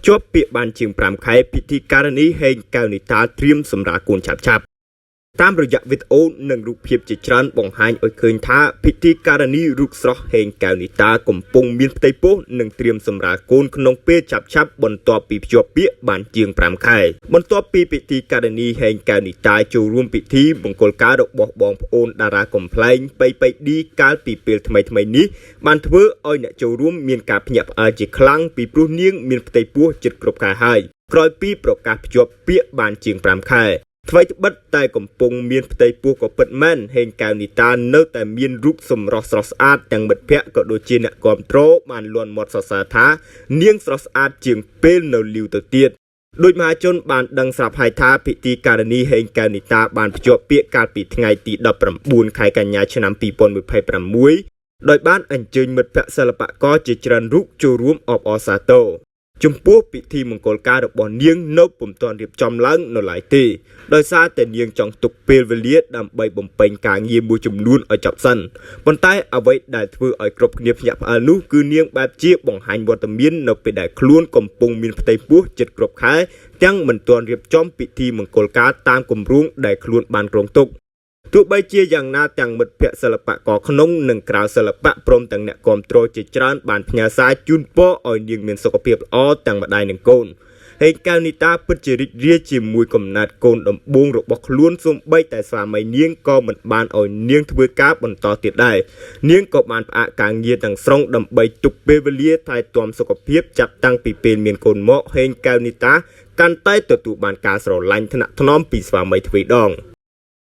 ជាប់ពាក្យបានជាង5ខែពិធីការនីហេងកៅនីតាត្រៀមសម្រាលកូនឆាប់ឆាប់តាមរយៈវីដេអូនិងរូបភាពជាច្រើនបង្ហាញឲ្យឃើញថាពិធីការនីរូបស្រស់ហេងកៅនីតាកំពុងមានផ្ទៃពោះនិងត្រៀមសម្រាលកូនក្នុងពេលឆាប់ឆាប់បន្ទាប់ពីភ្ជាប់ពាក្យបានជាង5ខែបន្ទាប់ពីពិធីការនីហេងកៅនីតាចូលរួមពិធីមង្គលការរបស់បងប្អូនតារាកំប្លែងប៉ៃប៉ៃឌីកាលពីពេលថ្មីៗនេះបានធ្វើឲ្យអ្នកចូលរួមមានការភ្ញាក់ផ្អើលជាខ្លាំងពីព្រោះនាងមានផ្ទៃពោះជិតគ្រប់ខែហើយក្រោយពីប្រកាសភ្ជាប់ពាក្យបានជាង5ខែ ថ្វីត្បិតតែកំពុងមានផ្ទៃពោះក៏ពិតមែនហេងកែវនីតានៅតែមានរូបសម្រស់ស្រស់ស្អាតទាំងមិត្តភ័ក្តិក៏ដូចជាអ្នកគាំទ្របានលាន់មាត់សរសើរថានាងស្រស់ស្អាតជាងពេលនៅលីវទៅទៀតដោយមហាជនបានដឹងស្រាប់ហើយថាពិធីការនីហេងកែវនីតាបានភ្ជាប់ពាក្យកាលពីថ្ងៃទី19ខែកញ្ញាឆ្នាំ2026ដោយបានអញ្ជើញមិត្តភ័ក្តិសិល្បករជាច្រើនរូបចូលរួមអបអរសាទរចំពោះពិធីមង្គលការរបស់នាងនៅពុំទាន់រៀបចំឡើងនៅឡើយទេដោយសារតែនាងចង់ទុកពេលវេលាដើម្បីបំពេញការងារមួយចំនួនឲ្យចប់សិនប៉ុន្តែអ្វីដែលធ្វើឲ្យគ្រប់គ្នាភ្ញាក់ផ្អើលនោះគឺនាងបែបជាបង្ហាញវត្តមាននៅពេលដែលខ្លួនកំពុងមានផ្ទៃពោះជិតគ្រប់ខែទាំងមិនទាន់រៀបចំពិធីមង្គលការតាមគម្រោងដែលខ្លួនបានគ្រោងទុក ទោះបីជាយ៉ាងណាទាំងមិត្តភ័ក្តិសិល្បករក្នុងនិងក្រៅសិល្បៈព្រមទាំងអ្នកគាំទ្រជាច្រើនបានផ្ញើសារជូនពរឲ្យនាងមានសុខភាពល្អទាំងម្ដាយនិងកូនហេងកែវនីតាពិតជារីករាយជាមួយកំណត់កូនដំបូងរបស់ខ្លួនសូម្បីតែស្វាមីនាងក៏មិនបានឲ្យនាងធ្វើការបន្តទៀតដែរនាងក៏បានផ្អាកការងារទាំងស្រុងដើម្បីទុកពេលវេលាថែទាំសុខភាពចាប់តាំងពីពេលមានកូនមកហេងកែវនីតាកាន់តែទទួលបានការស្រឡាញ់ថ្នាក់ថ្នមពីស្វាមីទ្វេដង។